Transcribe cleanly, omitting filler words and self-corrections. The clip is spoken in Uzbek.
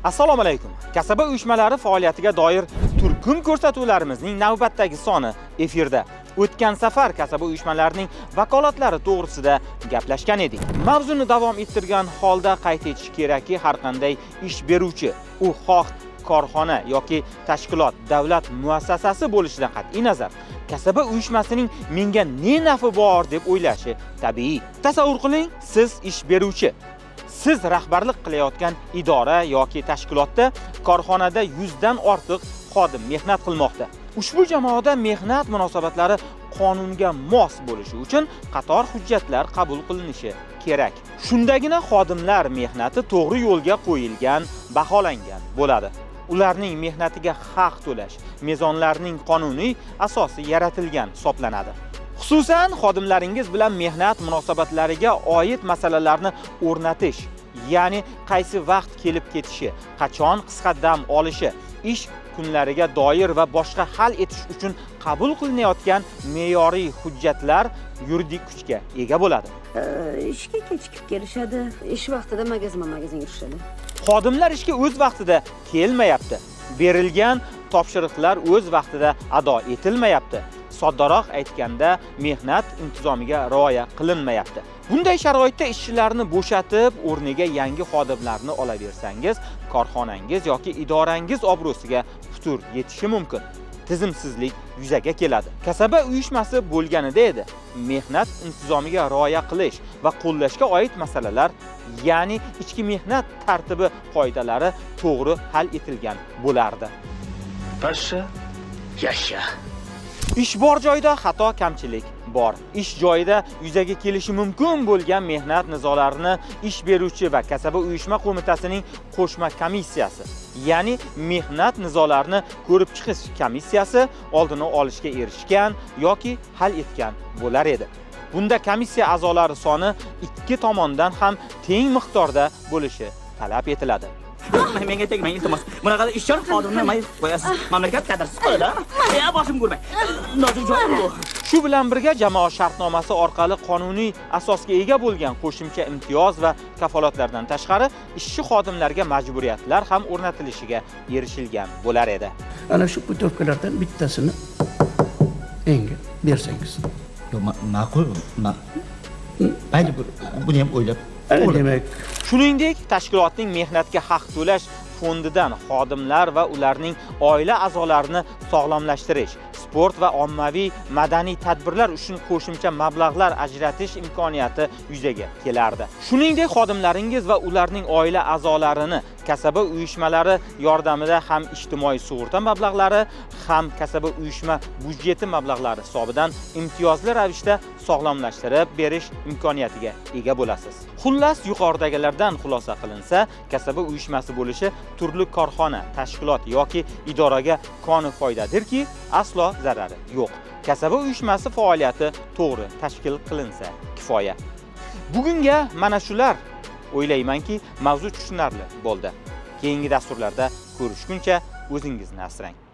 Assalomu alaykum. Kasaba uyushmalari faoliyatiga doir turkum ko'rsatuvlarimizning navbatdagi soni efirda. O'tgan safar kasaba uyushmalarining vakolatlari to'g'risida gaplashgan edik. Mavzuni davom ettirgan holda qayd etish kerakki, har qanday ish beruvchi, u xoh korxona yoki tashkilot, davlat muassasasi bo'lishidan qat'iy nazar, kasaba uyushmasining menga ne nafi bor deb o'ylashi tabiiy. Tasavvur qiling, siz ish beruvchi. Siz rahbarlik qilayotgan idora yoki tashkilotda, korxonada 100 dan ortiq xodim mehnat qilmoqda. Ushbu jamoada mehnat munosabatlari qonunga mos bo'lishi uchun qator hujjatlar qabul qilinishi kerak. Shundagina xodimlar mehnati to'g'ri yo'lga qo'yilgan, baholangan bo'ladi. Ularning mehnatiga haq to'lash mezonlarining qonuniy asosi yaratilgan hisoblanadi. Xususan, xodimlaringiz bilan mehnat munosabatlariga oid masalalarni o'rnatish, ya'ni qaysi vaqt kelib ketishi, qachon qisqa dam olishi, ish kunlariga doir va boshqa hal etish uchun qabul qilinayotgan me'yoriy hujjatlar yuridik kuchga ega bo'ladi. Ishga kechikib kelishadi. Ish vaqtida magazinma magazin yurishadi. Xodimlar ishga o'z vaqtida kelmayapti. Berilgan topshiriqlar o'z vaqtida ado etilmayapti. Soddaroq aytganda, mehnat intizomiga rioya qilinmayapti. Bunday sharoitda ishchilarni bo'shatib, o'rniga yangi xodimlarni olaversangiz, korxonangiz yoki idorangiz obro'siga putur yetishi mumkin. Tizimsizlik yuzaga keladi. Kasaba uyushmasi bo'lganida edi, mehnat intizomiga rioya qilish va qo'llashga oid masalalar, ya'ni ichki mehnat tartibi qoidalari to'g'ri hal etilgan bo'lardi. Pashsha, yasha. Ish bor joyda xato kamchilik bor. Ish joyida yuzaga kelishi mumkin bo'lgan mehnat nizolarini ish beruvchi va kasaba uyushma qo'mitasining qo'shma komissiyasi, ya'ni mehnat nizolarini ko'rib chiqish komissiyasi oldini olishga erishgan yoki hal etgan bo'lar edi. Bunda komissiya a'zolari soni ikki tomondan ham teng miqdorda bo'lishi talab etiladi. Menga tegmang, iltimos. Bunaqa ishchan xodimni mayib qo'yasiz. Mamlakat kadrsiz qoladi. Ya boshim ko'rmang. Nozik joyi bu. Shu bilan birga jamoa shartnomasi orqali qonuniy asosga ega bo'lgan qo'shimcha imtiyoz va kafolatlardan tashqari ishchi xodimlarga majburiyatlar ham o'rnatilishiga erishilgan bo'lar edi. Ana shu путёвка lardan bittasini menga bersangiz. Yo'q, ma'qul. Mayli, buni ham o'ylab. Ana demak, Shuningdek, tashkilotning mehnatga haq to'lash fondidan xodimlar va ularning oila a'zolarini sog'lomlashtirish, sport va ommaviy madaniy tadbirlar uchun qo'shimcha mablag'lar ajratish imkoniyati yuzaga kelardi. Shuningdek, xodimlaringiz va ularning oila a'zolarini kasaba uyushmalari yordamida ham ijtimoiy sug'urta mablag'lari, ham kasaba uyushma byudjeti mablag'lari hisobidan imtiyozli ravishda sog'lomlashtirib berish imkoniyatiga ega bo'lasiz. Xullas, yuqoridagilardan xulosa qilinsa, kasaba uyushmasi bo'lishi turli korxona, tashkilot yoki idoraga koni foydadirki, aslo zarari yo'q. Kasaba uyushmasi faoliyati to'g'ri tashkil qilinsa kifoya. Bugunga mana shular. O'ylaymanki, mavzu tushunarli bo'ldi. Keyingi dasturlarda ko'rishguncha o'zingizni asrang.